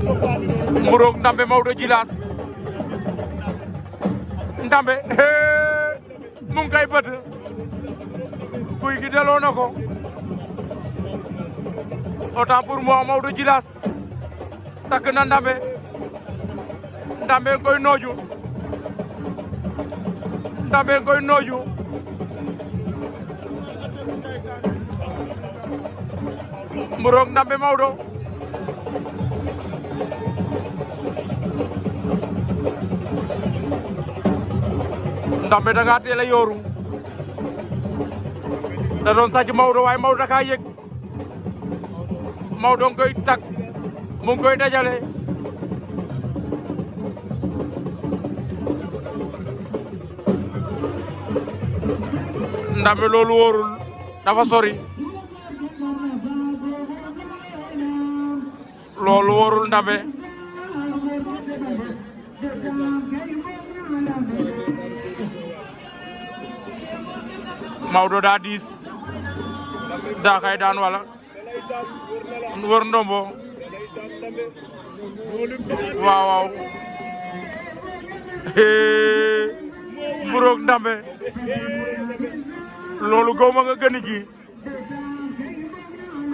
Mburok Ndambe Maodo Djilass Ndambe mu ngi koy bët Gouye Gui delloo na ko autant pour moi Maodo Djilass takk na Ndambe Ndambe koy nooju Ndambe koy nooju Mburok Ndambe Maodo Ndambe da nga teel a yooru da doon sàcc Maodo waaye Maodo da kaa yëg Maodo nga koy takk mu ngi koy dajale Ndambe loolu wóorul dafa sori loolu wóorul Ndambe Maodo daa diis daa kay daan wala wër ndombo waaw waaw Mburok Ndambe loolu gaw ma nga gën ci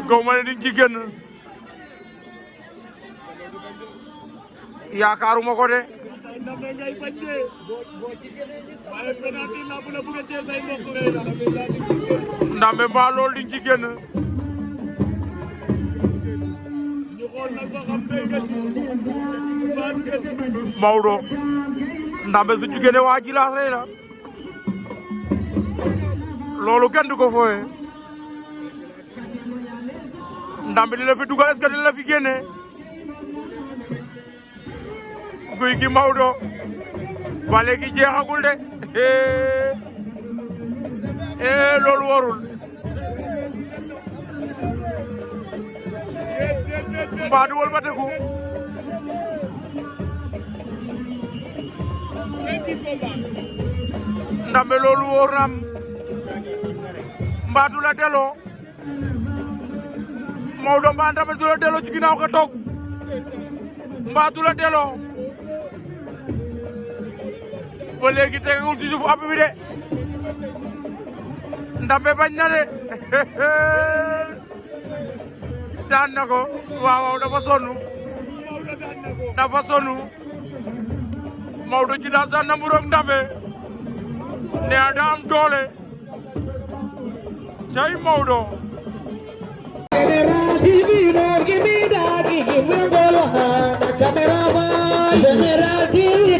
gaw ma ne di ci génn yaakaaruma ko de Ndambe ngay bañ de waaye penalty la bu la bëgg a cee say mbokk ngay la Ndambe mbaa loolu di ci génn ñu xool nag ba xam tey nga ci mbaa du nga ci Maodo Ndambe su jugee ne waa Djilass rey la loolu kenn du ko fooye Ndambe di la fi dugal est-ce que di la fi génne Gouye Gui Maodo ba léegi jeexagul de loolu warul mbaa du wol ba tegu Ndambe loolu wóor na am mbaa du la delloo Maodo mbaa Ndambe du la delloo ci ginnaaw ka toog mbaa du la delloo ba léegi tegagul ci suuf ab bi de Ndambe bañ na de daan na ko waaw waaw dafa sonn dafa sonn Maodo Djilass daan na Mburok Ndambe ne da am doole cay Maodo General TV, don't give me that, give me a goal, General TV.